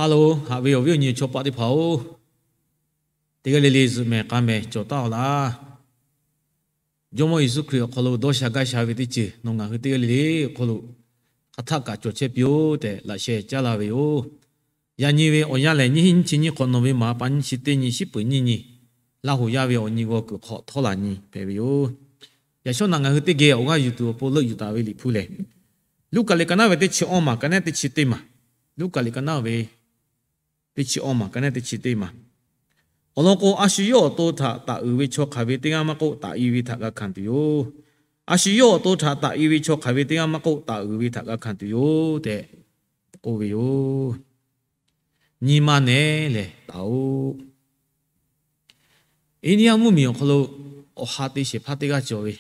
Hello, haꞈ ve awˬ viˉ awˬ nyi chaw paˆ teˇ hpaˍ-oˬ, teˇ g'aˇ le le zuhꞈ mehˍ k'a mehˍ cawˬ taˉ-aw laˇ. Jawˇmawˇ Yeˍsuˆ Hkriꞈ awˬ hk'aw lo dawˇ sha gaˇ sha ve teˇ ceuˬ nawˬ ngaˬ hui teˇ g'aˇ le le awˬ hk'aw lo hk'aˬ htaˆ kaꞈ cawˬ chehˇ piˇ-oˆ tehꞈ laꞈ sheh caˉ laˇ ve yoˬ. Yaꞈ nyi ve awˬ yanˇ lehˬ, nyiˇ hinˉ nyiˇ chi nyiˇ hk'awꞈ nawˬ ve maˍ pa nyiˇ chi teˇ nyi shiˉ peuˍ nyiˇ nyi, Laˇ hoꞈ yaˇ ve awˬ nyi g'aw kuiˬ hk'awꞈ htawˇ laˬ nyi hpehꞈ ve yoˬ. Yaꞈ shawˉ naꞈ ngaˬ hui teˇ geh awˬ g'aˇ yuˬ tuˬ awˬ pon leuˆ yuˬ taˍ ve Liꞈ hpu lehˬ, Luˉkaꞈ liꞈ ka naˉ ve teˇ chi awˇ maˬ ka naˉ teˇ chi teˇ maˬ, Luˉkaꞈ liꞈ ka naˉ ve teˇ chi awˇ maˬ ka naˉ teˇ chi teˇ maˬ. Awˬ lawn k'o, a shu yawˇ awˬ to htaꞈ taˍ uiˍ ve chaw hk'aˬ ve teˇ g'aˇ maˇ k'oˆ, taˍ i ve htaꞈ g'a hkanˍ tuˬ yoˬ. A shu yawˇ awˬ to htaꞈ taˍ i ve chaw hk'aˬ ve teˇ g'aˇ maˇ k'oˆ, taˍ uiˍ ve htaꞈ g'a hkanˍ tuˬ yoˬ tehꞈ k'oˆ ve yoˬ. Nyi ma nehˬ lehˬ taˍ-oꞈ. India mvuhˇmiˬ awˬ hk'aw lo awˬ ha te shehˍ hpaˇ teˇ g'aˇ cawˬ ve,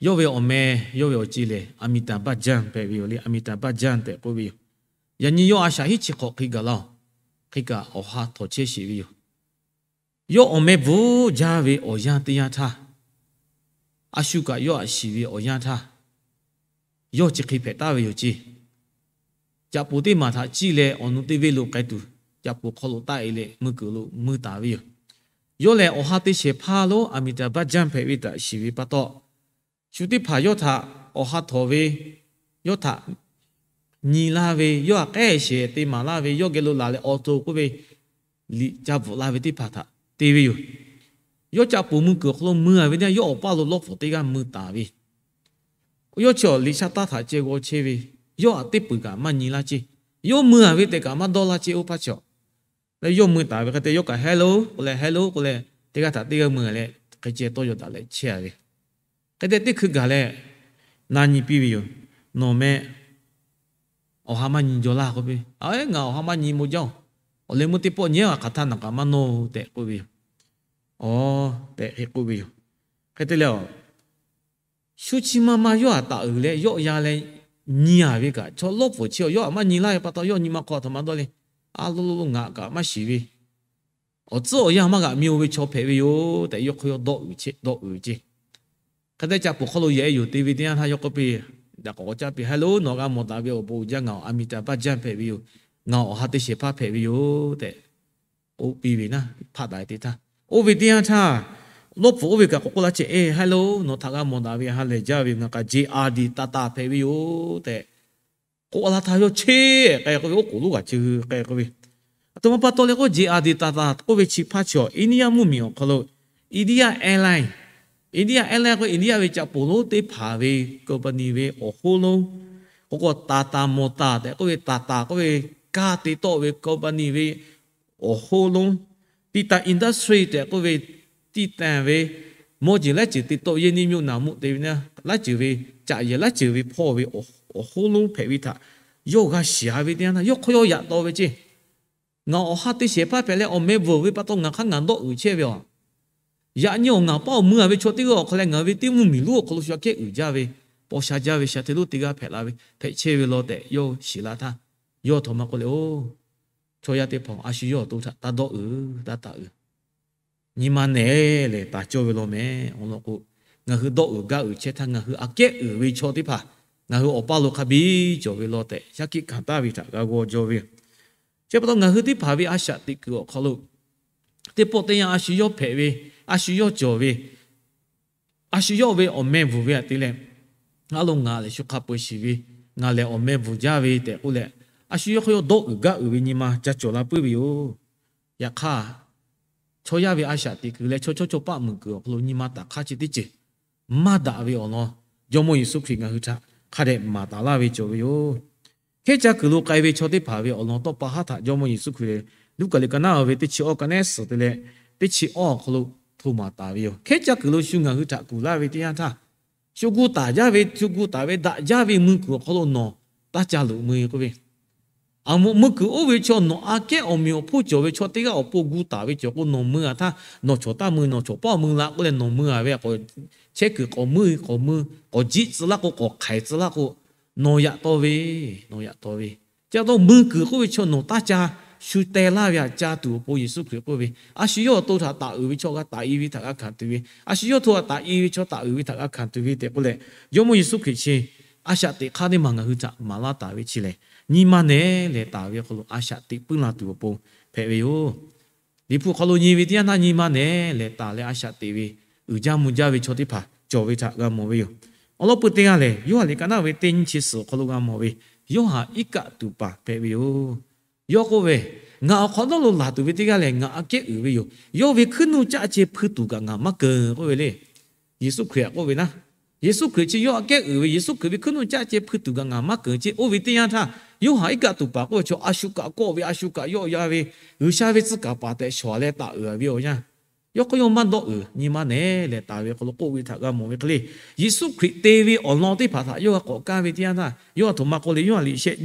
yawˇ ve awˬ meh, yawˇ ve awˬ ceˬ lehˬ, Amitabh Bachchan hpehꞈ ve yoˬ le. Amitabh Bachchan tehꞈ k'oˆ ve yoˬ. Yaꞈ nyi yawˇ a shaꞈ hiˉ chi hk'awꞈ hk'e gaˬ laˇ-oˬ, hk'e kaꞈ awˬ ha htawꞈ chehˇ sheˍ ve yoˬ. Yawˇ awˬ meh bvuhꞈ jaˇ ve awˬ yanˇ teˇ yanˇ htaˇ, a shu kaꞈ yawˇ htaꞈ shiˍ ve awˬ yanˇ htaˇ, yawˇ chi hk'e hpehꞈ taˍ ve yoˬ ceˇ. Caꞈ poˍ teˇ maˬ htaꞈ ciˇ leh awˬ nu teˇ venˇ lo k'ai tuˬ, caꞈ poˍ hk'aw lo taˆ e leh mui kuiˬ lo mui taˍ ve yoˬ. Yawˇ lehˬ awˬ ha te shehˍ hpaˇ lonˉ Amitabh Bachchan hpehꞈ ve htaꞈ shiˍ ve pa taw, shu teˇ hpaˍ yawˇ htaꞈ awˬ ha htawꞈ ve, yawˇ htaꞈ nyi laˇ ve, yawˇ htaꞈ k'ehˆ shehˍ te maˍ laˇ ve, yawˇ geh lo laˬ leh awˬ to k'oˆ ve liꞈ ca bvuhꞈ la ve teˇ hpaˍ htaꞈ te ve yoˬ. Yawˇ caꞈ poˍ mui kuiˬ awˬ hk'aw lo mui a ve teˇ yanˇ, yawˇ awˬ paˇ lo lawˇ pfuhˍ teˇ g'aˇ mui taˍ ve, yawˇ chi awˬ liꞈ sha taˇ htaꞈ ceh g'aw chehˇ ve, yawˇ htaꞈ teˇ peuˬ kaꞈ maˇ nyi laˇ ceˇ. Yawˇ mui a ve tehꞈ kaꞈ maˇ dawˇ laˇ ceˇ. Oˇ hpaˇ chi awˬ leh yawˇ mui taˍ ve hk'e te yawˇ kaꞈ hello k'oˆ leh, hello k'oˆ leh, teˇ g'aˇ htaꞈ teˇ g'aˇ mui leh hk'e ceh tawˇ yaw daꞈ leh chehˇ a ve. Hk'e te teˇ hkui gaˬ leh na nyi piˇ ve yoˬ. Nawˬ meh awˬ ha maˇ nyi jaw laˇ k'oˆ piˇ. A, ngaˬ awˬ ha maˇ nyi maw jaˇ-oˬ. Awˬ leh meuˇ teˇ pawˆ nyi-a, hk'aˬ htaˇ naˬ k'aꞈ maˇ nawˇ-oˬ tehꞈ k'oˆ ve yoˬ. Aˬ, tehꞈ hk'e k'oˆ ve yoˬ. Hk'e te leh, shu chi ma ma yawˇ htaꞈ taˍ uiˍ leh yawˆ yan leh nyi a ve kaꞈ, chaw lawˇ pfuhˍ chi awˬ yawˇ htaꞈ maˇ nyi laˇ ve pa taw, yawˇ nyi ma hk'aw a htoꞈ ma dawˇ le. A lo lo lo ngaˬ kaꞈ maˇ shiˍ ve, awˬ tcuhˉ awˬ yanˇ maˇ g'aꞈ mi-o ve chaw hpehꞈ ve yoˬ tehꞈ yawˇ hk'aw yawˇ dawˇ uiˍ chehˇ, dawˇ uiˍ ceˇ. Hk'e te caꞈ poˍ hk'aw lo yehˬ e yoˬ te ve teˇ yanˇ htaˇ yawˇ k'oˆ piˇ, daꞈ k'awꞈ k'awꞈ caˇ piˇ, hello, nawˬ g'a mawˬ daꞈ ve awˬ bon uiˍ jaˇ, ngaˬ awˬ Amitabh Bachchan hpehꞈ ve yoˬ. Ngaˬ awˬ ha te shehˍ hpaˇ hpehꞈ ve yoˬ tehꞈ k'oˆ piˇ ve naˉ, hpaˆ daꞈ ve teˇ htaˇ, oˇ ve teˇ yanˇ htaˇ, lawˇ pfuhˍ oˇ ve kaꞈ k'awꞈ k'oˆ laˇ ceˇ, e, hello, nawˬ htaꞈ g'a mawˬ daꞈ ve ha lehˬ jaˇ ve, ngaˬ kaꞈ J R D Tata hpehꞈ ve yoˬ tehꞈ k'oˆ laˇ htaˇ, yawˇ cheˇ k'ai k'oˆ ve, oˉ k'oˍ lonˉ g'aꞈ ceuˬ k'ai k'oˆ ve, aˬ htoꞈ ma pa taw leh k'o J R D Tata k'oˆ ve chi hpaˇ chi awˬ India mvuhˇmiˬ awˬ hk'aw lo, India Airline, India Airline k'o India ve caꞈ poˍ lonˉ teˇ hpaˍ ve company ve awˬ hoˉ lonˉ, k'o k'o Tata Motors tehꞈ k'oˆ ve, Tata k'oˆ ve kaˇ te tawˆ ve company ve awˬ hoˉ lonˉ, Titan Industry tehꞈ k'oˆ ve, Titan ve mawˇ jeˬ laiˉ ceuˬ te tawˆ, yehˇ niˆ mvuhˇ naˍ mvuhˇ te ve naˉ, laiˉ ceuˬ ve caꞈ yehˬ laiˉ ceuˬ ve hpawˇ ve awˬ hoˉ lonˉ hpehꞈ ve htaꞈ yawˇ g'a shiˍ a ve teˇ yanˇ htaˇ, yawˇ hk'aw yawˇ yaꞈ taw ve ceˇ. Ngaˬ awˬ ha te shehˍ hpaˇ hpehꞈ leh awˬ meh bvuhˬ ve pa taw ngaˬ hk'aˇ ngaˬ dawˆ uiˍ chehˇ ve aˬ. Yaꞈ nyi awˬ ngaˬ paˇ awˬ mui a ve chaw teˇ g'aˇ awˬ hk'aw leh ngaˬ ve teˇ mvuhˇmiˬ lonˉ awˬ hk'aw lo shu aꞈ kehˉ uiˍ jaˇ ve, paw sha jaˇ ve sha hteˇ lonˉ teˇ g'aˇ hpehꞈ la ve, hpehꞈ chehˇ ve law tehꞈ yawˇ shiˍ la htaˇ, yawˇ htawꞈ ma k'oˆ leh, oˬ, chaw yaˇ teˇ hpaˍ, a shu yawˇ awˬ to htaꞈ taˇ dawˆ uiˍ, taˇ taˍ uiˍ. Nyi ma nehˬ lehˬ taˍ cawˇ ve law meh. Awˬ lawn k'o, ngaˬ hui dawˆ uiˍ gaˆ uiˍ chehˇ htaˇ, ngaˬ hui aꞈ kehˉ uiˍ ve chaw teˇ hpaˍ ngaˬ hui awˬ paˇ lo hk'a biˇ cawˬ ve law tehꞈ shaˉ hkiˆ hkanˍ taˍ ve htaꞈ g'a g'aw jaw ve yoˬ. Chi pa taw ngaˬ hui teˇ hpaˍ ve a shaꞈ teꞈ kuiˬ awˬ hk'aw lo, teˇ pawˆ teˇ yanˇ a shu yawˇ hpehꞈ ve, a shu yawˇ cawˬ ve, a shu yawˇ ve awˬ meh bvuhˬ ve htaꞈ te leh, a lo ngaˬ lehˬ shu hk'a peu-eˬ shiˍ ve, ngaˬ lehˬ awˬ meh bvuhˬ jaˇ ve tehꞈ k'oˆ leh, a shu yawˇ hk'aw yawˇ dawˆ uiˍ gaˆ uiˍ ve nyi ma ca cawˬ la puiˉ ve yoˬ. Yaꞈ hk'aˇ, chaw yaˇ ve a shaꞈ teꞈ kuiˬ leh chaw chawˇ chaw paˆ muiˬ kuiˬ awˬ hk'aw lo nyi ma taˍ hk'aˇ chi teˇ ceuˬ maˇ daꞈ ve awˬ lawn, Jawˇmawˇ Yeˍsuˆ Hkriꞈ ngaˬ hui htaꞈ hk'a dehꞈ maˍ taˍ laˇ ve cawˬ ve yoˬ. Hkehˉ caˇ kuiˬ lo k'ai ve chaw teˇ hpaˍ ve awˬ lawn tawˇ pa haˉ htaꞈ Jawˇmawˇ Yeˍsuˆ Hkriꞈ lehˬ, Luˉkaꞈ liꞈ ka naˉ ve teˇ chi awˇ ka naˉ suhˍ te leh, teˇ chi awˇ awˬ hk'aw lo hto maˍ taˍ ve yoˬ. Hkehˉ caˇ kuiˬ lo shu ngaˬ hui htaꞈ kuˬ laˇ ve teˇ yanˇ htaˇ, shu gu taˍ jaˇ ve, shu gu taˍ ve daꞈ jaˇ ve mui kuiˬ awˬ hk'aw lo nawˬ taˇ ca loꞈ mui k'oˆ ve, aˬ moꞈ mui kuiˬ oˇ ve chaw nawˬ aꞈ kehˉ awˬ meꞈ awˬ hponˇ cawˬ ve chaw teˇ g'aˇ awˬ pon gu taˍ ve cawˬ k'o nawˬ mui a htaˇ, nawˬ chawˬ taˇ mui, nawˬ chawˬ paˇ mui la k'oˆ leh nawˬ mui a ve k'o, chehˇ kuiˬ k'awꞈ mui, k'awꞈ mui, k'awꞈ jiˆ tcuh laˇ k'o, k'awꞈ hk'aiˍ tcuh laˇ k'o, nawˬ yaꞈ taw ve, nawˬ yaꞈ taw ve. Chi pa taw mui kuiˬ k'oˆ ve chaw nawˬ taˇ ca shu teh laˇ ve htaꞈ ca tuˬ awˬ pon Yeˍsuˆ Hkriꞈ k'oˆ ve, a shu yawˇ awˬ to htaꞈ taˍ uiˍ ve chaw g'a taˍ i ve htaꞈ g'a hkanˍ tuˬ ve, a shu yawˇ awˬ to htaꞈ taˍ i ve chaw taˍ uiˍ ve htaꞈ g'a hkanˍ tuˬ ve tehꞈ k'oˆ leh, Jawˇmawˇ Yeˍsuˆ Hkriꞈ chi a shaꞈ teꞈ hk'aˇ teˇ maˬ ngaˬ hui htaꞈ maˍ laˇ taˍ ve chi lehˬ, nyi ma nehˬ lehˬ taˍ ve awˬ hk'aw lo a shaꞈ teꞈ puiˉ la tuˬ awˬ pon hpehꞈ ve yoˬ. Liꞈ hpu hk'aw lo nyi ve teˇ yanˇ htaˇ, nyi ma nehˬ lehˬ taˍ leh a shaꞈ teꞈ ve, uiˍ jaˇ mvuh jaˇ ve chaw teˇ hpaˍ cawˬ ve htaꞈ g'a mawˬ ve yoˬ. Awˬ lawn peuˬ teˇ g'aˇ lehˬ, Yoˇhanˬ liꞈ ka naˆ ve teˇ nyiˇ chi suhˍ awˬ hk'aw lo g'a mawˬ ve, Yoˇhanˬ iˉ kaˆ tuˬ paˍ hpehꞈ ve yoˬ. Yawˇ k'oˆ ve, Ngaˬ awˬ hk'awꞈ nawˉ lo laˬ tuˬ ve teˇ g'aˇ lehˬ, ngaˬ aꞈ kehˉ uiˍ ve yoˬ. Yawˇ ve hkuiˉ nuˇ caˆ ceh hpui tuˬ kaꞈ ngaˬ maˇ keunˍ k'oˆ ve le. Yeˍsuˆ Hkriꞈ htaꞈ k'oˆ ve naˉ, Yeˍsuˆ Hkriꞈ chi yawˇ aꞈ kehˉ uiˍ ve, Yeˍsuˆ Hkriꞈ ve hkuiˉ nuˇ caˆ ceh hpui tuˬ kaꞈ ngaˬ maˇ keunˍ ceh oˇ ve teˇ yanˇ htaˇ, Yoˇhanˬ iˉ kaˆ tuˬ paˍ k'oˆ ve chaw a shu kaꞈ kawˆ ve, a shu kaꞈ yawˆ ya ve, G'uiˬsha ve tcuh kaˍ paˍ tehꞈ shawˍ leh taˍ uiˍ ve awˬ yanˇ, yawˇ k'o yawˇ maˇ dawˆ uiˍ, nyi ma nehˬ lehˬ taˍ ve awˬ hk'aw lo k'oˆ ve htaꞈ g'a mawˬ ve hk'e le. Yeˍsuˆ Hkriꞈ te ve awˬ lawn teˇ hpaˍ htaꞈ yawˇ g'a k'awꞈ kaˇ ve teˇ yanˇ htaˇ, yawˇ a htoꞈ ma k'oˆ le, Yoˇhanˬ liꞈ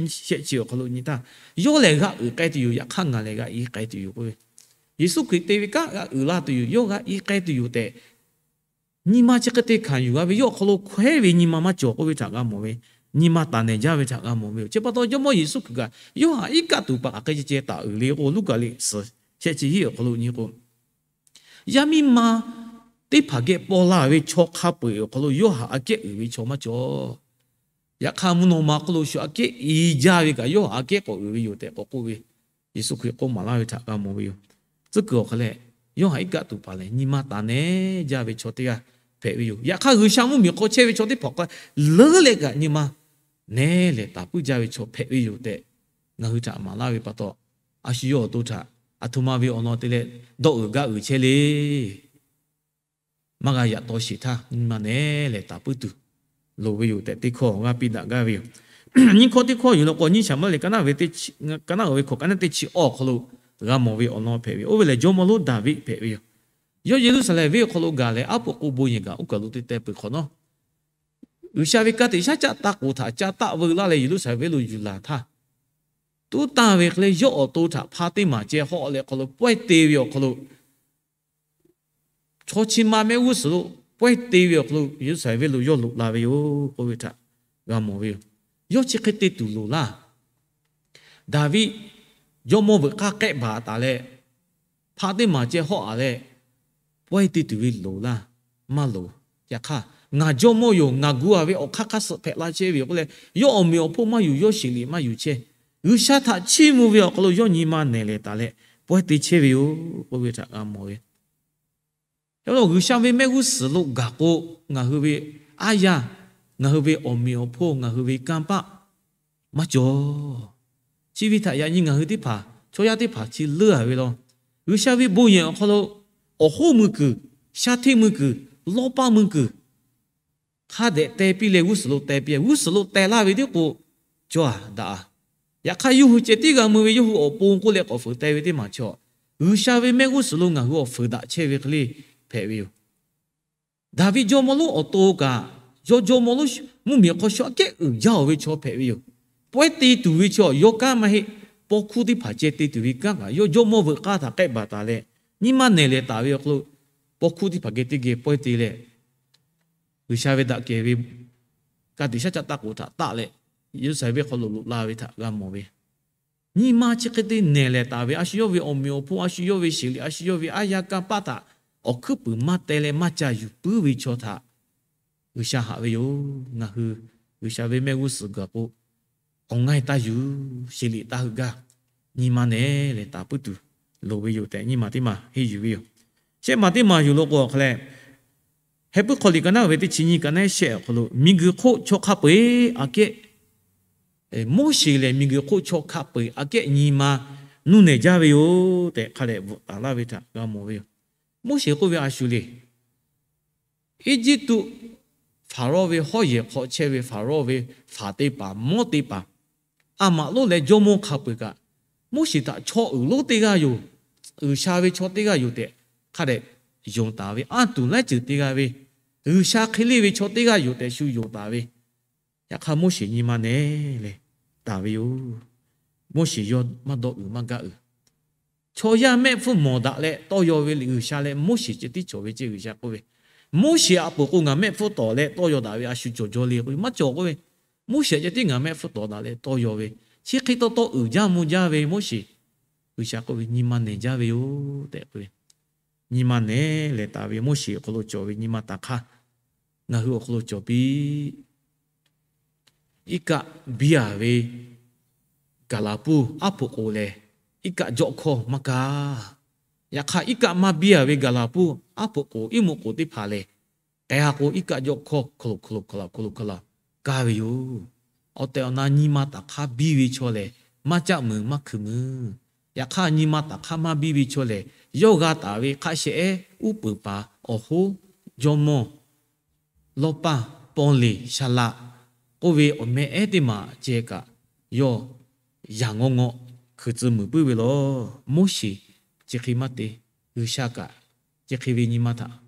shehˆ chi awˬ hk'aw lo nyi htaˇ, yawˇ lehˬ g'a uiˍ k'ai tuˬ yoˬ, yaꞈ hk'aˇ ngaˬ lehˬ g'a i k'ai tuˬ yoˬ k'oˆ ve. Yeˍsuˆ Hkriꞈ te ve kanˉ g'a uiˍ la tuˬ yoˬ, yawˇ g'a i k'ai tuˬ yoˬ tehꞈ, nyi ma chi hk'e te hkanˍ yuˬ g'a ve, yawˇ awˬ hk'aw lo hkawehˉ ve nyi ma maˇ cawˬ k'oˆ ve htaꞈ g'a mawˬ ve, nyi ma taˍ nehˬ jaˇ ve htaꞈ g'a mawˬ ve yoˬ. Chi pa taw Jawˇmawˇ Yeˍsuˆ Hkriꞈ kaꞈ Yoˇhanˬ iˉ kaˆ tuˬ paˍ hk'aˬ hk'e ceh ceh taˍ uiˍ le k'o, Luˉkaꞈ liꞈ suhˍ shehˆ chi hiˆ awˬ hk'aw lo nyi k'o, yaˇ miˇ ma teˇ hpaˍ geh paw la ve chaw hk'a peu-eˬ awˬ hk'aw lo Yoˇhanˬ aꞈ kehˉ uiˍ ve chaw maˇ cawˬ. Yaꞈ hk'aˇ, mvuhˇ naw ma hk'oˆ lo shu aꞈ kehˉ i jaˇ ve kaꞈ, Yoˇhanˬ aꞈ kehˉ k'awꞈ uiˍ ve yoˬ tehꞈ k'awꞈ k'oˆ ve, Yeˍsuˆ Hkriꞈ k'oˆ maˍ laˇ ve htaꞈ g'a mawˬ ve yoˬ. Tcuhˉ kuiˬ awˬ hk'aw leh, Yoˇhanˬ iˉ kaˆ tuˬ paˍ lehˬ, nyi ma taˍ nehˬ jaˇ ve chaw teˇ g'aˇ hpehꞈ ve yoˬ. Yaꞈ hk'aˇ, G'uiˬsha mvuhˇmiˬ hk'aw chehˇ ve chaw teˇ hpaˍ hk'a leuˉ leh kaꞈ nyi ma nehˬ lehˬ taˍ puiˉ jaˇ ve chaw hpehꞈ ve yoˬ tehꞈ, ngaˬ hui htaꞈ maˍ laˇ ve pa taw, a shu yawˇ awˬ to htaꞈ aˬ htoꞈ ma ve awˬ lawn te leh dawˆ uiˍ gaˆ uiˍ chehˇ le. Maˇ g'a yaꞈ taw sheˍ htaˇ, nyi ma nehˬ lehˬ taˍ puiˉ tuˬ loˍ ve yoˬ tehꞈ, teˇ hkawˇ g'a piˇ daꞈ gaˇ ve yoˬ. Nyiˇ hkawˇ teˇ hkawˇ yuˬ law k'o, Nyiˇ Saˍmo-eˍlaˆ liꞈ ka naˆ ve teˇ chi, ka naˆ ve hkawꞈ ka naˆ teˇ chi awˇ awˬ hk'aw lo g'a mawˬ ve awˬ lawn hpehꞈ ve, oˇ ve lehˬ Jawˇmawˇ lonˉ Daˍviˆ hpehꞈ ve yoˬ. Yawˇ Yeˍruˆsaˍlehnˍ venˇ awˬ hk'aw lo gaˬ leh, aˉ poꞈ k'o bon yehˬ kaꞈ uˉ kaˬ lo te teh peuˬ hk'awꞈ nawˉ, G'uiˬsha ve ka tiꞈ shaˉ caˆ taˇ k'oˍ htaꞈ ca taˆ veu laˇ leh Yeˍruˆsaˍlehnˍ venˇ lo yuˬ laˬ htaˇ, tuˉ tanˇ ve hk'e leh yawˇ awˬ to htaꞈ hpa teˇ maˬ ceh hawˆ leh hk'aw lo pawehˇ te ve awˬ hk'aw lo, chaw chi ma mehˆ g'uˇ suhˍ lo pawehˇ te ve awˬ hk'aw lo Yeˍruˆsaˍlehnˍ venˇ lo yawˇ loꞈ la ve yoˬ k'oˆ ve htaꞈ g'a mawˬ ve yoˬ. Yawˇ chi hk'e te tuˬ loˍ laˇ. Daˍviˆ jawˇmawˇ veuꞈ k'aˇ k'ehˆ baˬ taˍ leh, hpa teˇ maˬ ceh hawˆ-a leh, pawehˇ te tuˬ ve loˍ laˇ, maˇ loˍ. Yaꞈ hk'aˇ, ngaˬ jawˇmawˇ yoˬ, ngaˬ gu-a ve awˬ hk'aˇ hk'aˇ suh hpehꞈ la chehˇ ve yoˬ k'oˆ leh, yawˇ awˬ meꞈ awˬ hponˇ maˇ yuˬ, yawˇ sheˍ liꞈ maˇ yuˬ chehˇ. G'uiˬsha htaꞈ chiˇ mvuh ve awˬ hk'aw lo yawˇ nyi ma nehˬ lehˬ taˍ leh pawehˇ te chehˇ ve yoˬ k'oˆ ve htaꞈ g'a mawˬ ve. Yaꞈ hk'aˇ, G'uiˬsha ve mehˆ g'uˇ suhˍ lo gaˬ k'o, ngaˬ hui ve aˉ yaˇ, ngaˬ hui ve awˬ meꞈ awˬ hponˇ, ngaˬ hui ve kanˇ paˆ maˇ cawˬ. Chi ve htaꞈ yaꞈ nyi ngaˬ hui teˇ hpaˍ, chaw yaˇ teˇ hpaˍ chi leuˉ-a ve law. G'uiˬsha ve bon yehˬ awˬ hk'aw lo awˬ hoˉ mui kuiˬ, shaˉ hteˇ mui kuiˬ, lawˇ paˇ mui kuiˬ hk'a dehꞈ teh piˇ leh g'uˇ suhˍ lo teh piˇ, g'uˇ suhˍ lo teh laˇ ve tiˉ k'o, cawˇ-a daꞈ-a. Yaꞈ hk'aˇ, yawˇ hui ceh tiˉ g'a mui ve, yawˇ hui awˬ pon k'oˆ leh k'awꞈ fuiˍ teh ve teˇ maˬ chaw, G'uiˬsha ve mehˆ g'uˇ suhˍ lo ngaˬ hui awˬ fuiˍ daꞈ chehˇ ve hk'e le hpehꞈ ve yoˬ. Daˍviˆ jawˇmawˇ lonˉ awˬ to kaꞈ, yawˇ jawˇmawˇ lonˉ mvuhˇmiˬ hk'aw shu aꞈ kehˉ uiˍ jaˇ-oˬ ve chaw hpehꞈ ve yoˬ. Pawehˇ te tuˬ ve chaw yawˇ kanˉ maˇ heˆ, paw hkuˇ teˇ hpaˍ ceh te tuˬ ve kanˉ kaꞈ, yawˇ jawˇmawˇ veuꞈ k'aˇ htaꞈ k'ehˆ baˬ taˍ leh, nyi ma nehˬ lehˬ taˍ ve awˬ hk'aw lo, paw hkuˇ teˇ hpaˍ geh teˇ geh pawehˇ te leh, G'uiˬsha ve daꞈ kehˬ ve ka tiꞈ shaˉ caˆ taˇ k'oˍ htaꞈ taˆ leh, Yeˍruˆsaˍlehnˍ venˇ hk'aw lo loꞈ la ve htaꞈ g'a mawˬ ve. Nyi ma chi hk'e te nehˬ lehˬ taˍ ve, a shu yawˇ ve awˬ meꞈ awˬ hponˇ, a shu yawˇ ve sheˍ liꞈ, a shu yawˇ ve aˉ yaˇ kanˇ paˆ htaꞈ awˬ hkuiˉ puiˍ maˇ teh leh maˇ ca yuˬ puiˉ ve chaw htaꞈ G'uiˬsha haꞈ ve yoˬ. Ngaˬ hui G'uiˬsha ve mehˆ g'uˇ suhˍ gaˬ k'o, awˬ ngaˇ taˇ yuˬ, sheˍ liꞈ taˇ heuˆ gaˇ, nyi ma nehˬ lehˬ taˍ puiˉ tuˬ loˍ ve yoˬ tehꞈ, nyi ma teˇ maˬ henˇ yuˬ ve yoˬ. Shehˆ maˬ teˇ maˬ yuˬ law k'o awˬ hk'a leh, Heh puiˉ hk'aw liꞈ ka naˆ ve teˇ chi nyiˇ, ka naˆ shehˆ awˬ hk'aw lo, miˬguiˬ hk'oˆ chaw hk'a peu-eˬ aꞈ kehˉ, Moˉseˍ lehˬ miˬguiˬ hk'oˆ chaw hk'a peu-eˬ aꞈ kehˉ nyi ma nuˇ nehˬ jaˇ ve yoˬ tehꞈ hk'a dehꞈ bvuhꞈ taˍ laˇ ve htaꞈ g'a mawˬ ve yoˬ. Moˉseˍ k'oˆ ve a shu le. Eˇjiˇtuꞈ Hpaˍrawˇ ve hawˉ yehˬ hk'aw chehˇ ve Hpaˍrawˇ ve faˍ teˇ paˍ, mawˉ teˇ paˍ, a maꞈ lonˉ leh jawˇmawˇ hk'a peu-eˬ kaꞈ, Moˉseˍ htaꞈ chaw uiˍ lonˉ teˇ g'aˇ yoˬ, G'uiˬsha ve chaw teˇ g'aˇ yoˬ tehꞈ hk'a dehꞈ yonˍ taˍ ve, anˇ tuˬ laiˉ ceuˬ teˇ g'aˇ ve, G'uiˬsha hk'e leˇ ve chaw teˇ g'aˇ yoˬ tehꞈ shu yonˍ taˍ ve. Yaꞈ hk'aˇ, Moˉseˍ nyi ma nehˬ lehˬ taˍ ve yoˬ. Moˉseˍ yawˇ maˇ dawˆ uiˍ maˇ gaˆ uiˍ. Chaw yaˇ mehˆ hpfuhˇ mawˬ daꞈ leh tawˇ yaw ve G'uiˬsha leh Moˉseˍ ceh tiˉ cawˬ ve ceh G'uiˬsha k'oˆ ve, Moˉseˍ aꞈ peuˬ k'o ngaˬ mehˆ hpfuhˇ tawˍ leh tawˇ yaw daꞈ ve a shu cawˬ jaw le k'o, maˇ cawˬ k'oˆ ve. Moˉseˍ ceh tiˉ ngaˬ mehˆ hpfuhˇ tawˍ daꞈ leh tawˇ yaw ve, chi hk'e taw taw uiˍ jaˇ mvuh jaˇ ve Moˉseˍ, G'uiˬsha k'oˆ ve nyi ma nehˬ jaˇ ve yoˬ tehꞈ k'oˆ ve. Nyi ma nehˬ lehˬ taˍ ve Moˉseˍ awˬ hk'aw lo cawˬ ve nyi ma taˍ hk'aˇ, ngaˬ hui awˬ hk'aw lo cawˬ piˇ. iˉ kaˆ biˇ a ve gaˬ la puˇ aˉ hpoꞈ k'oˍ lehˬ, iˉ kaˆ jawˆ hkawˇ maˇ kaˇ. Yaꞈ hk'aˇ, iˉ kaˆ maˇ biˇ a ve gaˬ la puˇ aˉ hpoꞈ k'oˍ, iˉ muꞈ k'oˍ teˇ hpaˍ lehˬ, k'ai ha k'o iˉ kaˆ jawˆ hkawˇ hk'aw lo hk'aw lo hk'aw lo hk'aw lo hk'aw lo kaˇ ve yoˬ. Awˬ tehˬ awˬ na nyi ma taꞈ hk'aˇ biˇ ve chaw lehˬ, maˇ caˆ muiˬ maˇ hkui muiˬ. Yaꞈ hk'aˇ, nyi ma taꞈ hk'aˇ maˇ biˇ ve chaw lehˬ, yawˇ g'a taˍ ve hk'a shehˍ ehˉ uˉ peunˍ paˍ awˬ hoˉ jawˇmawˇ lawˇ paˇ paw leˬ shaˍ laꞈ k'oˆ ve awˬ meh ehˉ teˇ maˬ ceh kaꞈ, yawˇ yaꞈ ngawˇ ngawˆ hkui tcuh muiˬ puiˉ ve lawˬ. Moˉseˍ chi hk'e maˇ te, G'uiˬsha kaꞈ chi hk'e ve nyi ma htaꞈ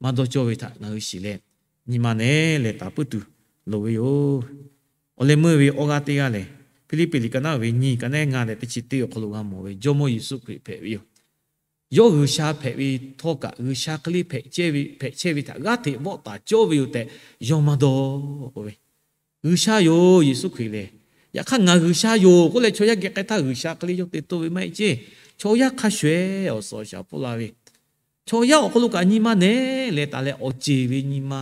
maˇ dawˇ cawˇ ve htaꞈ ngaˬ hui shiˍ leh, nyi ma nehˉ lehˬ taˍ puiˉ tuˬ loˍ ve yoˬ. Awˬ leh meuˇ ve awˇ g'aˇ teˇ g'aˇ lehˬ, Hpiˇliˇpiˆ liꞈ ka naˉ ve nyiˇ ka nehˉ ngaˇ leh teˇ chi teˇ awˬ hk'aw lo g'a mawˬ ve Jawˇmawˇ Yeˍsuˆ Hkriꞈ hpehꞈ ve yoˬ. Yawˇ G'uiˬsha hpehꞈ ve htawˇ kaꞈ, G'uiˬsha hk'e le hpehꞈ chehˇ ve, hpehꞈ chehˇ ve htaꞈ g'aˇ hteꞈ vawˆ taˍ cawˇ ve yoˬ tehꞈ yawˇ maˇ dawˇ k'oˆ ve, G'uiˬsha yoˬ, Yeˍsuˆ Hkriꞈ lehˬ. Yaꞈ hk'aˇ, ngaˬ G'uiˬsha yoˬ k'oˆ leh chaw yaˇ geh k'ai htaˇ, G'uiˬsha hk'e le yawˇ te toˇ ve maˇ heˆ ceˇ. Chaw yaˇ hk'a shuˍ ehˉ awˬ suhˍ awˬ shaˍ pfuhˇ la ve, chaw yaˇ awˬ hk'aw lo kaꞈ nyi ma nehˉ lehˬ taˍ leh, awˬ ceˬ ve nyi ma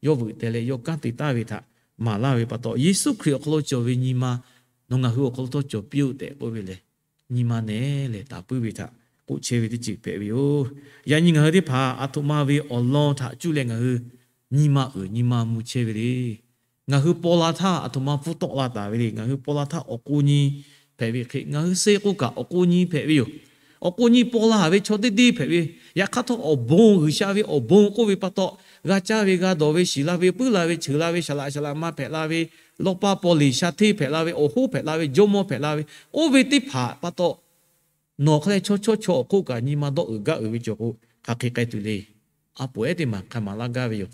yawˇ veuꞈ teh leh yawˇ kanˉ te taˍ ve htaꞈ maˍ laˇ ve pa taw, Yeˍsuˆ Hkriꞈ awˬ hk'aw lo cawˬ ve nyi ma nawˬ ngaˬ hui awˬ hk'aw lo htawˇ cawˬ piˇ-oˆ tehꞈ k'oˆ ve lehˬ, nyi ma nehˉ lehˬ taˍ puiˉ ve htaꞈ k'oˆ chehˇ ve teˇ ceuˬ hpehꞈ ve yoˬ. Yaꞈ nyi ngaˬ hui teˇ hpaˍ aˬ htoꞈ ma ve awˬ lawn htaꞈ cuˇ leh ngaˬ hui nyi ma uiˍ nyi ma mvuh chehˇ ve le. Ngaˬ hui paw la htaˇ aˬ htoꞈ ma pfuhˇ tawˆ la taˍ ve le. Ngaˬ hui paw la htaˇ awˬ k'o nyi hpehꞈ ve hk'e, ngaˬ hui suh k'o kaꞈ awˬ k'o nyi hpehꞈ ve yoˬ. Awˬ k'o nyi paw la ve chaw teˇ deˇ hpehꞈ ve, yaꞈ hk'aˇ htawˇ awˬ bon, G'uiˬsha ve awˬ bon k'oˆ ve pa taw, g'a caˇ ve, g'a dawˬ ve, shiˍ la ve, puiˉ la ve, cheuˬ la ve, shaˍ laꞈ shaˍ laꞈ ma hpehꞈ la ve, lawˇ paˇ paw leˬ sha hteˇ hpehꞈ la ve, awˬ hoˉ hpehꞈ la ve, jawˇmawˇ hpehꞈ la ve, oˇ ve teˇ hpaˍ pa taw, nawˬ hk'a leh chaw chawˇ chaw awˬ hk'oˆ kaꞈ nyi ma dawˇ uiˍ gaˇ uiˍ ve cawˬ k'o, hk'aˬ hk'e k'ai tuˬ le. A poˍ ehˉ teˇ maˬ hk'a maˍ laˇ gaˇ ve yoˬ.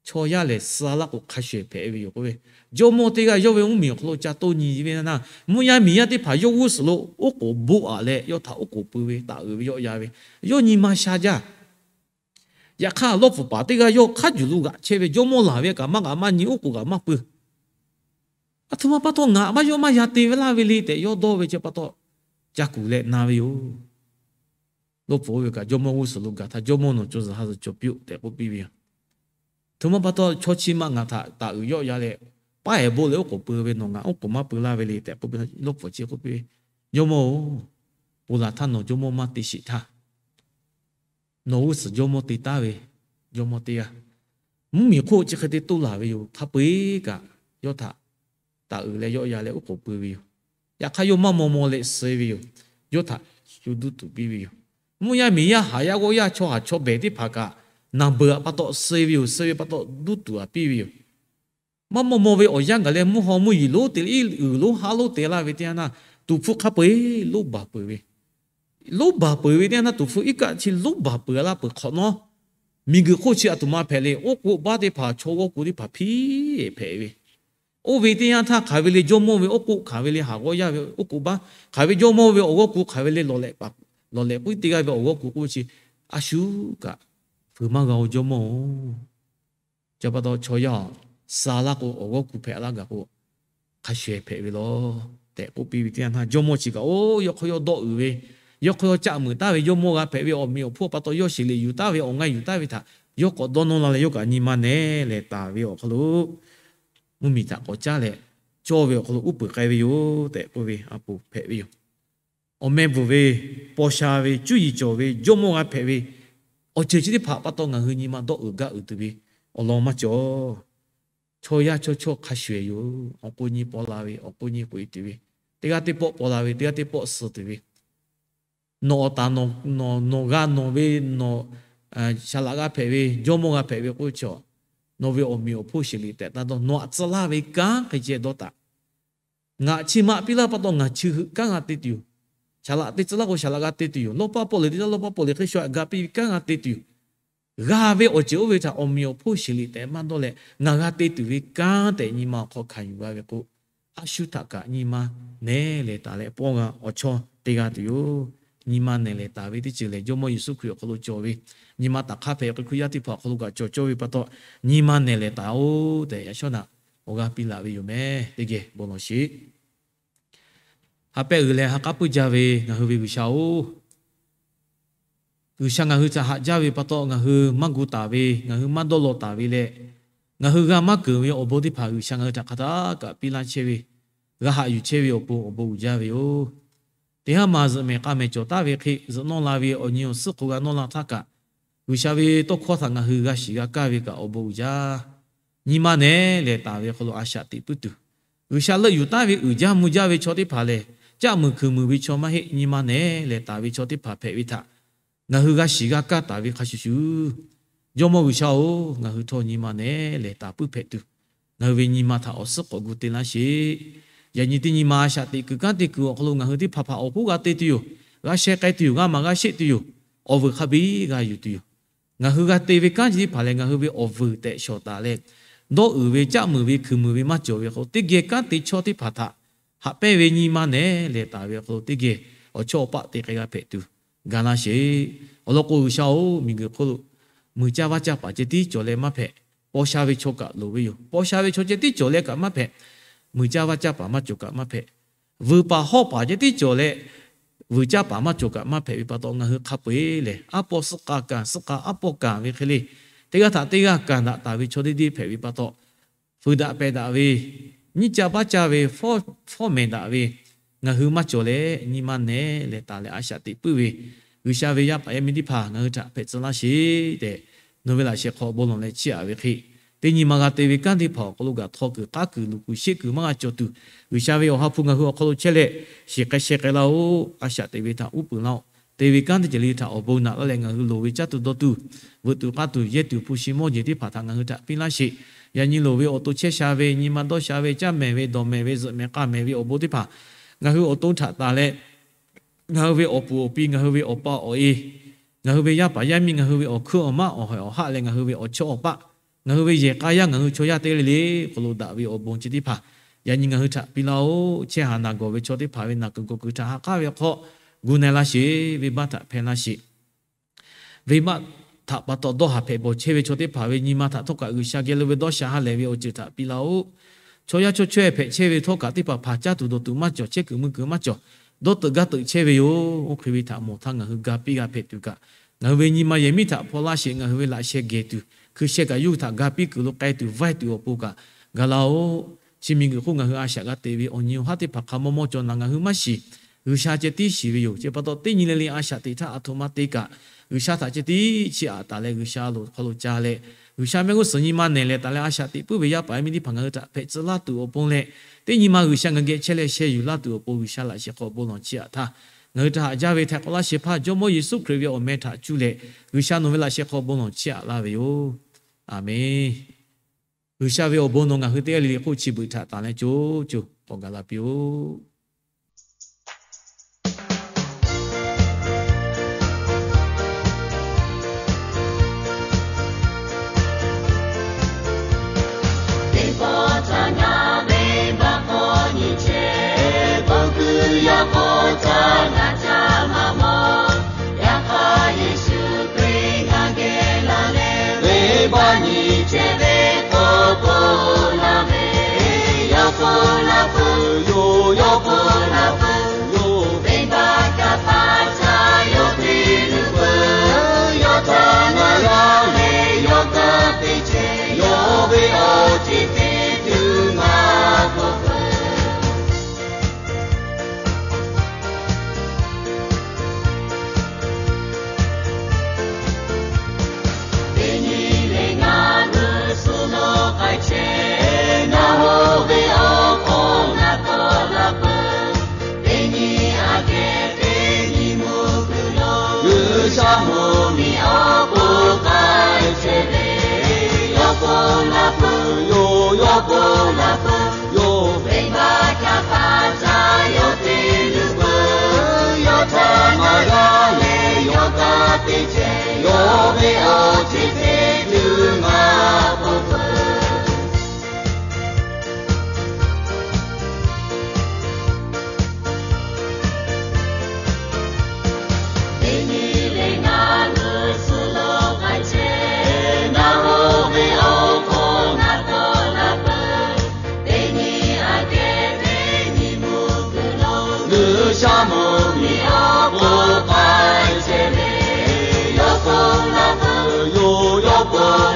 Chaw yaˇ lehˬ, suh laˇ k'o hk'a shuˍ ehˉ hpehꞈ ve yoˬ k'oˆ ve, jawˇmawˇ teˇ g'aˇ yawˇ ve mvuhˇmiˬ awˬ hk'aw lo ca toˇ nyi ve na, mvuhˇ yaˇ miˬ yaˇ teˇ hpaˍ yawˇ g'uˇ suhˍ lo oˉ k'oˍ boˆ aꞈ leh yawˇ htaꞈ oˉ k'oˍ pui ve, taˍ uiˍ ve yawˆ yan ve, yawˇ nyi ma sha jaˇ. Yaꞈ hk'aˇ, lawˇ pfuhˍ paˍ teˇ g'aˇ yawˇ hk'a juˬ lo g'aꞈ chehˇ ve, jawˇmawˇ laˬ ve kaꞈ maˇ g'aꞈ maˇ nyi, oˉ k'oˍ kaꞈ maˇ pui. Aˬ htoꞈ ma pa taw ngaˬ maˇ yawˇ maˇ ya te ve laˇ ve le tehꞈ yawˇ dawˇ ve chi pa taw, ca kuˬ leh na ve yoˬ. Lawˇ pfuhˍ oˇ ve kaꞈ jawˇmawˇ g'uˇ suhˍ lo gaˬ htaˇ, jawˇmawˇ nawˬ co zuhˬ ha zuhˬ cawˬ piˇ-oˆ tehꞈ k'oˆ piˇ ve yoˬ. Aˬ htoꞈ ma pa taw chaw chi ma ngaˬ htaꞈ taˍ uiˍ yawˆ yan leh, paˉ ehˍ boˆ leh oˉ k'oˍ pui ve, nawˬ ngaˬ oˉ k'oˍ maˇ pui laˇ ve le tehꞈ k'oˆ piˇ. Lawˇ pfuhˍ chi k'oˆ piˇ ve, Jawˇmawˇ-oˬ, ponˬ laˬ htaˇ nawˬ jawˇmawˇ maˇ te sheˍ htaˇ, nawˬ g'uˇ suhˍ jawˇmawˇ te taˍ ve, jawˇmawˇ teˇ g'aˇ mvuhˇmiˬ hk'oˆ chi hk'e te toˇ laˬ ve yoˬ. Hk'a peu-eˬ kaꞈ yawˇ htaꞈ taˍ uiˍ leh yawˆ yan leh oˉ k'oˍ pui ve yoˬ. Yaꞈ hk'aˇ yawˇ maˇ maw maw leh suh ve yoˬ. Yawˇ htaꞈ shu duˇ tuˬ piˇ ve yoˬ. Mvuhˇ yaˇ miˬ yaˇ, haˍ yaˇ g'awˇ yaˇ, chaw haˍ chaw behˬ teˇ hpaˍ kaꞈ naˬ beuˬ aꞈ pa taw suh ve yoˬ. Suh ve pa taw duˇ tuˬ aꞈ piˇ ve yoˬ. Maˇ maw maw ve awˬ yanˇ gaˬ leh mvuhˇ haw mvuhˇ yiˍ lonˉ te leh iˉ uiˍ lonˉ haˉ lonˉ te laˇ ve teˇ yanˇ naˇ, tuˍ hpfuh hk'a peu-eˬ lonˉ baˬ peuˬ ve. Lonˉ baˬ peuˬ ve teˇ yanˇ naˇ, tuˍ hpfuh iˉ kaˆ chi lonˉ baˬ peuˬ laˇ peuˬ hk'awꞈ nawˉ, miˬguiˬ hk'oˆ chi aˬ htoꞈ ma hpehꞈ le. Oˉ k'oˆ baˆ teˇ hpaˍ, chaw g'awˇ ku teˇ hpaˍ hpiˇ hpehꞈ ve. Oˇ ve teˇ yanˇ htaˇ hk'aˬ ve le jawˇmawˇ ve oˉ k'oˆ, hk'aˬ ve le haˍ g'awˇ yaˇ ve oˉ k'oˆ baˆ, hk'aˬ ve jawˇmawˇ ve awˬ g'awˇ ku, hk'aˬ ve le lawˬ lehꞈ k'oˆ teˇ g'aˇ ve awˬ g'awˇ ku k'oˆ ve chi, a shu kaꞈ fuiˍ maˇ g'a-oˬ jawˇmawˇ-oˬ. Chi pa taw chaw yaˇ-oˬ, suh laˇ k'o awˬ g'awˇ ku hpehꞈ laˇ gaˬ k'o, hk'a shuˍ ehˉ hpehꞈ ve lawˬ tehꞈ k'oˆ piˇ ve teˇ yanˇ htaˇ, jawˇmawˇ chi kaꞈ oˇ yawˇ hk'aw yawˇ dawˆ uiˍ ve, yawˇ hk'aw yawˇ caˆ muiˬ taˍ ve, jawˇmawˇ g'a hpehꞈ ve awˬ meꞈ awˬ hponˇ pa taw yawˇ sheˍ liꞈ yuˬ taˍ ve, awˬ ngaˇ yuˬ taˍ ve htaꞈ yawˇ k'awꞈ dawˇ nawˇ la leh, yawˇ kaꞈ nyi ma nehˉ lehˬ taˍ ve awˬ hk'aw lo mvuhˇmiˬ htaꞈ k'awꞈ caˉ leh cawˇ ve awˬ hk'aw lo uˉ peunˍ k'ai ve yoˬ tehꞈ k'oˆ ve a poˍ hpehꞈ ve yoˬ. Awˬ meh bvuhˬ ve, paw sha ve, cuˇ yiˍ cawˬ ve, jawˇmawˇ g'a hpehꞈ ve, awˬ ceuˬ chi teˇ hpaˍ pa taw ngaˬ hui nyi ma dawˆ uiˍ gaˇ uiˍ tuˬ ve awˬ lawn maˇ cawˬ. Chaw yaˇ chaw chawˇ hk'a shuˍ ehˉ yoˬ. Awˬ k'o nyi paw la ve, awˬ k'o nyi k'oꞈ-e tuˬ ve, teˇ g'aˇ teˇ pawˆ paw la ve, teˇ g'aˇ teˇ pawˆ suh tuˬ ve, nawˬ awˬ taˍ, nawˬ g'a nawˬ ve, nawˬ shaˍ laꞈ g'a hpehꞈ ve, jawˇmawˇ g'a hpehꞈ ve k'oˆ ve chaw, nawˬ ve awˬ meꞈ awˬ hponˇ sheˍ liꞈ tehꞈ taˇ dawˇ, nawˬ aꞈ tcuh laˇ ve kanˉ hk'e ceh dawˇ taˍ. Ngaˬ chi ma piˇ laˇ pa taw ngaˬ chi heuˆ kanˉ g'a te tuˬ yoˬ. Shaˍ laꞈ te tcuh laˇ k'o shaˍ laꞈ g'a te tuˬ yoˬ. Lawˇ paˇ pawˆ lehˬ te laˇ, lawˇ paˇ pawˆ lehˬ hk'e shu aꞈ ga piˇ ve kanˉ g'a te tuˬ yoˬ. G'a ve awˬ ceuˬ oˇ ve htaꞈ awˬ meꞈ awˬ hponˇ sheˍ liꞈ tehꞈ maˇ dawˇ leh, ngaˬ g'a te tuˬ ve kanˉ tehꞈ nyi ma awˬ hk'aw hkanˍ yuˬ g'a ve k'o, a shu htaꞈ kaꞈ nyi ma nehˉ lehˬ taˍ leh pawˆ g'a awˬ chawˇ te g'a tuˬ yoˬ. Nyi ma nehˉ lehˬ taˍ ve teˇ ceuˬ lehˬ, Jawˇmawˇ Yeˍsuˆ Hkriꞈ awˬ hk'aw lo cawˬ ve, nyi ma taꞈ hk'aˇ hpehꞈ ve Hkriꞈ yaˇ teˇ hpaˍ awˬ hk'aw lo kaꞈ cawˬ cawˇ ve pa taw, nyi ma nehˉ lehˬ taˍ-oˬ tehꞈ yaꞈ shawˉ naꞈ awˬ g'aˇ piˇ laˬ ve yoˬ meh. Teˇ geh bon lawˬ sheˍ. Ha pehˆ g'uiˬ leh ha k'aˉ puiˇ jaˇ ve ngaˬ hui ve G'uiˬsha-oˬ, G'uiˬsha ngaˬ hui htaꞈ haꞈ jaˇ ve pa taw ngaˬ hui maˇ gu taˍ ve, ngaˬ hui maˇ dawˇ law taˍ ve leh, Ngaˬ hui g'a maˇ keunˍ ve awˬ bon teˇ hpaˍ G'uiˬsha ngaˬ hui htaꞈ hk'aˬ htaˇ kaꞈ piˇ laˇ chehˇ ve, g'a haꞈ yuˬ chehˇ ve awˬ pon awˬ bon uiˍ jaˇ ve yoˬ. Teˇ haˉ ma zuhꞈ mehˍ k'a mehˍ cawˬ taˍ ve hk'e, zuhꞈ nawˇ la ve awˬ nyi awˬ suhˉ hk'aw g'a nawˇ la htaˇ kaꞈ, G'uiˬsha ve tawˇ hkawˇ htaꞈ ngaˬ hui g'a shiˍ g'a kaˇ ve kaꞈ awˬ bon uiˍ jaˇ. Nyi ma nehˬ lehˬ taˍ ve awˬ hk'aw lo a shaꞈ teꞈ puiˉ tuˬ, G'uiˬsha leuˆ yuˬ taˍ ve uiˍ jaˇ mvuh jaˇ ve chaw teˇ hpaˍ lehˬ, caˆ muiˬ hkuiˬ muiˬ ve chaw maˇ heˆ. Nyi ma nehˬ lehˬ taˍ ve chaw teˇ hpaˍ hpehꞈ ve htaꞈ ngaˬ hui g'a shiˍ g'a kaˇ taˍ ve hk'a shuˍ shuˍ, Jawˇmawˇ G'uiˬsha-oˬ, ngaˬ hui htawˇ nyi ma nehˬ lehˬ taˍ puiˉ hpehꞈ tuˬ, ngaˬ hui ve nyi ma htaꞈ awˬ suhˉ k'awꞈ gu te laˇ sheˍ. Yaꞈ nyi teˇ nyi ma a shaꞈ teꞈ kuiˬ kanˉ te kuiˬ awˬ hk'aw lo ngaˬ hui teˇ hpaˍ hpaˍ awˬ hoˉ g'a te tuˬ yoˬ. G'a sheh k'ai tuˬ yoˬ. G'a maˍ g'a sheˆ tuˬ yoˬ. Awˬ vuiˬ hk'a biˇ g'a yuˬ tuˬ yoˬ. Ngaˬ hui g'a te ve kanˉ chi teˇ hpaˍ lehˬ, ngaˬ hui ve awˬ vuiˬ tehꞈ shawˍ taˍ leh, dawˇ uiˍ ve caˆ muiˬ ve hkuiˬ muiˬ ve maˇ cawˬ ve hk'aw lo, teˇ geh kanˉ te chaw teˇ hpaˍ htaꞈ haꞈ pehnˇ ve nyi ma nehˬ lehˬ taˍ ve awˬ hk'aw lo teˇ geh awˬ chawˇ awˬ paˆ te k'ai g'a hpehꞈ tuˬ ga laˇ sheˍ. Awˬ lawn k'o, G'uiˬsha-oˬ, miˬguiˬ hk'oˆ lo muiˬ caˇ vaˇ caˇ paˍ ceh tiˉ cawˬ leh maˇ hpehꞈ. Paw sha ve chaw kaꞈ loˍ ve yoˬ. Paw sha ve chaw ceh tiˉ cawˬ leh kaꞈ maˇ hpehꞈ. Muiˬ caˇ vaˇ caˇ paˍ maˇ cawˬ kaꞈ maˇ hpehꞈ. Vuiˬ paˍ hawˉ paˍ ceh tiˉ cawˬ leh, vuiˬ caˇ paˍ maˇ cawˬ kaꞈ maˇ hpehꞈ ve pa taw, ngaˬ hui hk'a peu-eˬ lehˬ, aˉ pawˇ suhˆ k'a kanˍ, suhˆ k'a aˉ pawˇ kanˍ ve hk'e le, teˇ g'aˇ htaꞈ teˇ g'aˇ kanˍ daꞈ taˍ ve chaw deˇ deˇ hpehꞈ ve pa taw, fuiˍ daꞈ pehˬ daꞈ ve, nyiˇ caˇ baˆ caˇ ve, fawˉ mehˍ daꞈ ve, ngaˬ hui maˇ cawˬ leh nyi ma nehˬ lehˬ taˍ leh a shaꞈ teꞈ puiˉ ve, G'uiˬsha ve yaˇ paˍ yaˇ miˇ teˇ hpaˍ ngaˬ hui htaꞈ hpehꞈ tcuh laˇ sheˍ tehꞈ, nawˬ ve laꞈ sheh hk'aw bon lawˬ leh chiˇ aꞈ ve hk'e, teˇ nyi ma g'a te ve kanˉ teˇ hpaˍ awˬ hk'aw lo gaˬ htaw kuiˬ k'aˉ kuiˬ luˬ kuiˬ sheˆ kuiˬ maˇ g'a cawˬ tuˬ, G'uiˬsha ve awˬ ha hpu ngaˬ hui awˬ hk'aw lo chehˇ leh, shiˍ k'ai sheh k'ai laˇ-oˆ. A shaꞈ teꞈ ve htaꞈ uˉ peunˍ laˇ-oˆ. Te ve kanˉ teˇ ceuˬ le htaꞈ awˬ bon naꞈ laˇ leh, ngaˬ hui loˍ ve caˇ tuˬ dawˇ tuˬ, veuꞈ tuˬ k'aˇ tuˬ, yehˇ tuˬ hpu shi mawˇ jeˬ teˇ hpaˍ htaꞈ ngaˬ hui htaꞈ piˇ laˇ sheˍ. Yaꞈ nyi loˍ ve awˬ to chehˇ sha ve, nyi ma dawˇ sha ve, caˇ mehˍ ve, dawˬ mehˍ ve, zuhꞈ mehˍ k'a mehˍ ve awˬ bon teˇ hpaˍ ngaˬ hui awˬ to htaꞈ taˍ leh, ngaˬ hui ve awˬ puˍ awˬ pi, ngaˬ hui ve awˬ pa awˬ e, ngaˬ hui ve yaˇ paˍ yaˇ miˇ, ngaˬ hui ve awˬ hkuiˉ awˬ maˉ awˬ haiˬ awˬ haˆ leh ngaˬ hui ve awˬ chawˇ awˬ paˆ, ngaˬ hui ve yehˬ k'a yaˇ, ngaˬ hui chaw yaˇ teˇ g'aˇ le le hk'aw lo daꞈ ve awˬ bon chi teˇ hpaˍ yaꞈ nyi ngaˬ hui htaꞈ piˇ laˇ-oˆ. Chehˇ haˍ naˬ gawˬ ve chaw teˇ hpaˍ ve naˬ kuiˬ gawˬ kuiˬ htaꞈ ha k'aˉ ve hk'aw gu na laˇ sheˍ. Venˇbaˆ htaꞈ hpehˇ laˇ sheˍ. Venˇbaˆ htaꞈ pa taw dawˇ haˍ hpehꞈ bawˬ chehˇ ve chaw teˇ hpaˍ ve nyi ma htaꞈ htawˇ kaꞈ G'uiˬsha geh lo ve dawˇ sha ha lehˬ ve awˬ ceuˬ htaꞈ piˇ laˇ-oˆ. Chaw yaˇ chawˇ chaweh hpehꞈ chehˇ ve htawˇ kaꞈ teˇ hpaˍ hpaˍ caˇ tuˬ dawˬ tuˬ maˇ cawˬ, chehˇ kuiˬ mui kuiˬ maˇ cawˬ, dawˇ teuꞈ gaˇ teuꞈ chehˇ ve yoˬ. Oˇ hk'e ve htaꞈ mawˬ htaˇ ngaˬ hui ga piˇ g'a hpehꞈ tuˬ kaꞈ, ngaˬ hui ve nyi ma yehˬ miˉ htaꞈ hpaw laˇ sheˍ. Ngaˬ hui ve laꞈ sheh gehˬ tuˬ, hkui sheh kaꞈ yuˇ htaꞈ ga piˇ kuiˬ lo k'ai tuˬ vaiˇ tuˬ awˬ pon kaꞈ ga laˇ-oˆ. Chi miˬguiˬ hk'oˆ ngaˬ hui a shaꞈ g'a teꞈ ve awˬ nyi awˬ haˉ teˇ hpaˍ hk'a mawˇ mawˇ cawˬ naˍ ngaˬ hui maˇ shiˍ. G'uiˬsha ceh tiˉ shiˍ ve yoˬ. Chi pa taw teˇ nyi le le a shaꞈ teꞈ htaˇ a htoꞈ ma te kaꞈ, G'uiˬsha htaꞈ ceh tiˉ chiˇ aꞈ taˍ leh, G'uiˬsha lo hk'aw lo ca leh, G'uiˬsha mehˆ g'uˇ suhˍ nyi ma nehˬ leh taˍ leh a shaꞈ teꞈ puiˉ ve yaˇ paˍ yaˇ miˇ teˇ hpaˍ ngaˬ hui htaꞈ hpehꞈ tcuh laˇ tuˬ awˬ pon leh, teˇ nyi ma G'uiˬsha ngaˬ geh chehˇ leh sheh yuˬ laˇ tuˬ awˬ pon G'uiˬsha laꞈ sheh hk'aw bon lawˬ chiˇ aꞈ htaˇ, ngaˬ hui htaꞈ haꞈ jaˇ ve htaiˍ hk'awꞈ laˇ shehˍ hpaˇ Jawˇmawˇ Yeˍsuˆ Hkriꞈ ve awˬ meh htaꞈ cuˇ leh, G'uiˬsha nawˬ ve laꞈ sheh hk'aw bon lawˬ chiˇ aꞈ laˇ ve yoˬ. Aˬmenˍ. G'uiˬsha ve awˬ bon nawˬ ngaˬ hui teˇ g'aˇ le le hk'oˆ chi beuꞈ htaꞈ tanˬ leh co co k'awꞈ gaˬ la piˇ-oˆ. Teˇ pawˆ htaꞈ ngaˬ venˇbaˆ hk'aw nyi chehˇ, bon kuiˬ yaˇ k'o htaꞈ ngaˬ caˇ maˇ mawˬ. Yaꞈ hk'aˇ Yeˍsuˆ Hkriꞈ ngaˬ geh la leh, venˇbaˆ nyi chehˇ ve k'awꞈ k'oˆ laˇ ve, yawˇ k'oˆ laˇ peuˬ yoˬ, yawˇ k'oˆ laˇ peuˬ yoˬ. Venˇbaˆ kaꞈ hpaˇ caˇ yawˇ te luˬ peuˬ. Yawˇ htaꞈ ngaˬ g'a leh yawˇ kaꞈ te chehˇ, yawˇ ve awˬ ceuˬ te tuˬ maˇ k'oˆ peuˬ. Teˇ nyi le ngaˬ g'uˇ suhˍ lo k'ai chehˇ, ngaˬ hoˉ ve awˬ hk'oˆ ngaˬ tawˆ la peuˬ. Teˇ nyi aꞈ kehˉ teˇ nyi mvuhˇ kuiˬ lo G'uiˬsha mvuhˇ miˬ awˬ pon k'ai chehˇ ve, yawˇ k'oˆ laˇ peuˬ yoˬ, yawˇ k'oˆ laˇ peuˬ yoˬ. Venˇbaˆ kaꞈ hpaˇ caˇ yawˇ te luˬ peuˬ. Yawˇ htaꞈ ngaˬ g'a leh yawˇ kaꞈ te chehˇ, yawˇ ve awˬ ceuˬ te tuˬ maˇ k'oˆ peuˬ. Teˇ nyi le ngaˬ g'uˇ suhˍ lo k'ai chehˇ, ngaˬ hoˉ ve awˬ hk'oˆ ngaˬ tawˆ la peuˬ. Teˇ nyi aꞈ kehˉ teˇ nyi mvuhˇ kuiˬ lo G'uiˬsha mvuhˇ miˬ awˬ pon k'ai chehˇ ve, yawˇ k'oˆ laˇ peuˬ yoˬ, yawˇ k'oˆ